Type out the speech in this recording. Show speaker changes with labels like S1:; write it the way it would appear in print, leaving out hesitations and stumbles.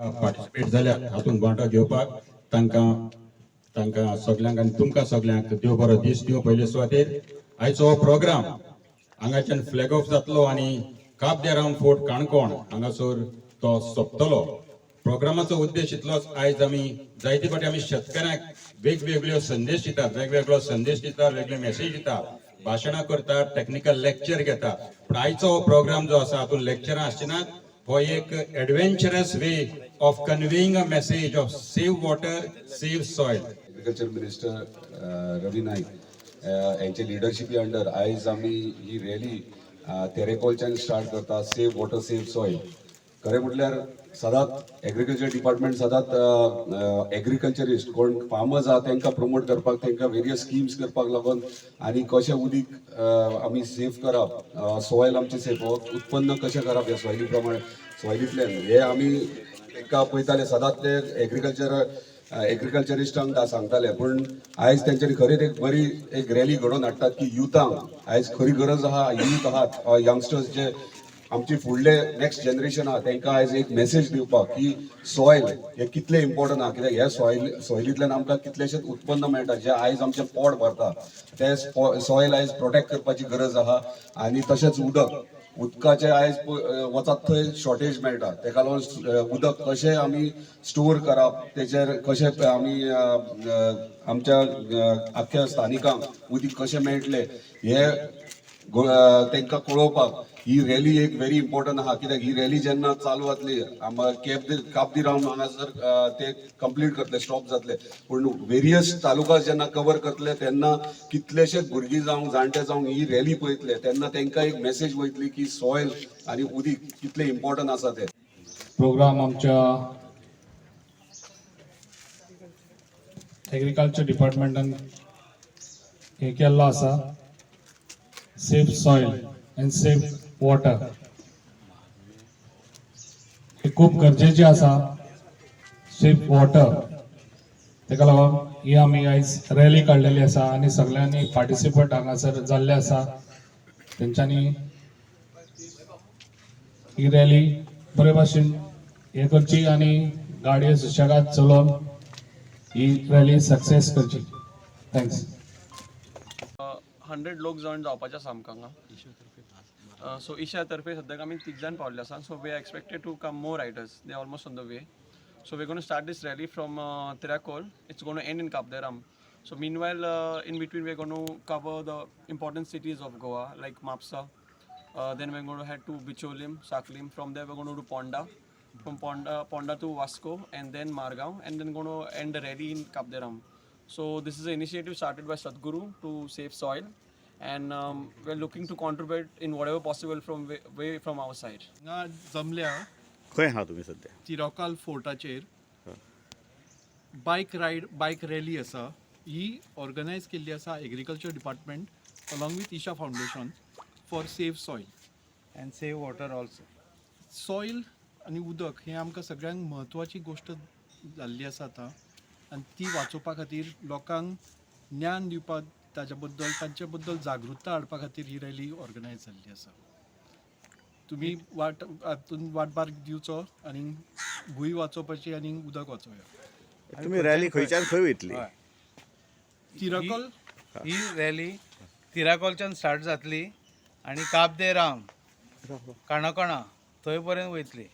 S1: Participate जाल्यात हातूंत वांटो घेवपाक तांकां तांकां सगल्यांक आनी तुमकां सगल्यांक देव बरो दीस दिवं. पयले सुवातेर आयचो हो प्रोग्राम हांगाच्यान फ्लॅग ऑफ जातलो आनी काब दे राम फोर्ट, काणकोण हांगासर तो सोंपतलो. प्रोग्रामाचो उद्देश इतलोच, आयज आमी जायते फावटी आमी शेतकऱ्यांक वेगवेगळ्यो संदेश दितात, वेगवेगळो संदेश दितात, वेगळे मेसेज दितात, भाशणां करतात, टॅक्निकल लेक्चर घेतात. पूण आयचो हो प्रोग्राम जो आसा, हातूंत लेक्चरां आसची नात. हो एक adventurous way of conveying a message of save water, save soil.
S2: Agriculture minister Ravi Naik यांचे लिडरशिपी अंडर आयज आमी ही रॅली तेरेकोलच्यान स्टार्ट करता, सेव वॉटर, सेव सॉयल. खरें म्हटल्यार सदांच एग्रीकल्चर डिपार्टमेंट सदांच एग्रीकल्चरिस्ट, कोण फार्मर्स आहा, तांकां प्रमोट करपाक, तांकां वेरियस स्किम्स करपाक लागून आनी कशें उदीक आमी सेव करप, सॉयल आमचें सेव, उत्पन्न कशें करप ह्या सॉयली प्रमाणे, सॉयलींतल्यान, हे आमी तांकां पळयताले. सदांच ते एग्रीकल्चरिस्टांक सांगताले. पूण आयज तेंच्यांनी खरीच एक बरी एक रॅली घडोवन हाडटात की युथांक आयज खरी गरज आहा. युथ आहात, यंगस्टर्स, जे आमची फुडले नेक्स्ट जनरेशन आहा, तांकां आयज एक मेसेज दिवपाक की सॉयल हे कितलें इम्पॉर्टंट आहा, कित्याक ह्या सॉयलींतल्यान आमकां कितलेशेच उत्पन्न मेळटा, जे आयज आमचें पोट भरता. ते सॉयल आयज प्रोटेक्ट करपाची गरज आहा. आनी तशेंच उदक, उदकाचे आयज वचात थंय शॉर्टेज मेळटा. तेका लागून उदक कशें आमी स्टोर करप, तेचेर कशें आमी अ, अ, आमच्या आख्ख्या स्थानिकांक उदीक कशें मेळटलें, हे तांकां कळोवपाक ही रॅली एक व्हेरी इम्पॉर्टंट आहा. कित्याक ही रॅली जेन्ना चालू जातली, काब दे राम हांगासर ते कंप्लीट करतले, स्टॉप जातले, पूण वेरियस तालुका जेन्ना कवर करतले, तेन्ना कितलेशेच भुरगीं जावं, जाणटे जावं, ही रॅली पळयतले, तेन्ना तांकां एक मेसेज वयतली की सॉयल आनी उदीक कितलें इम्पॉर्टंट आसा तें.
S3: प्रोग्राम आमच्या एग्रीकल्चर डिपार्टमेंटान हे केल्लो आसा, save soil and save water. हे खूब गरजेचें आसा, सेव वॉटर. तेका लागून ही आमी आयज रॅली काडलेली आसा आनी सगळ्यांनी पार्टिसिपंट हांगासर जाल्ले आसा. तेंच्यांनी ही रॅली बरे भाशेन हे करची आनी गाडयो सुशेगाद चलोवन ही रॅली सक्सेस करची. Thanks.
S4: 100 लोक जॉईन जावपाचे आसा आमकां हांगा. सो इशा तर्फे सद्याक आमी तीग जाण पावल्ले आसा. So we are expected to come more riders, they almost on the way. So we gonna start this rally from Tiracol. It's gonna end in Cabo de Ram. So meanwhile, in between, we're going to cover the important cities of Goa like Mapsa. Then we're going to head to Bicholim, Saklim. From there, we're going to do Ponda. From Ponda to Vasco, and then Margao, and then going to end the rally in Cabo de Ram. So this is an initiative started by Sadhguru to save soil, and we're looking to contribute in whatever possible from way from our side.
S5: हांगा जमल्या.
S6: खंय आहा तुमी सध्या?
S5: तिरोकाल फोर्टाचेर बायक ride, बायक rally आसा. ही organise केल्ली आसा Agriculture Department along with Isha Foundation for save soil
S7: and save water also.
S5: Soil आनी उदक हें आमकां सगळ्यांक म्हत्वाची गोश्ट जाल्ली आसा आतां आनी ती वाचोवपा खातीर, लोकांक ज्ञान दिवपाक, ताच्या बद्दल, तांचे बद्दल जागृताय हाडपा खातीर ही रॅली ऑर्गनायज जाल्ली आसा. तुमी वाट हातून वाटभार दिवचो आनी भूंय वाचोवपाची आनी उदक वाचोवया.
S6: तुमी रॅली खंयच्यान खंय वयतली?
S5: तिरकल.
S7: ही रॅली तिराकोलच्यान स्टार्ट जातली आनी काब दे राम, काणकोणा थंय पर्यंत वयतली.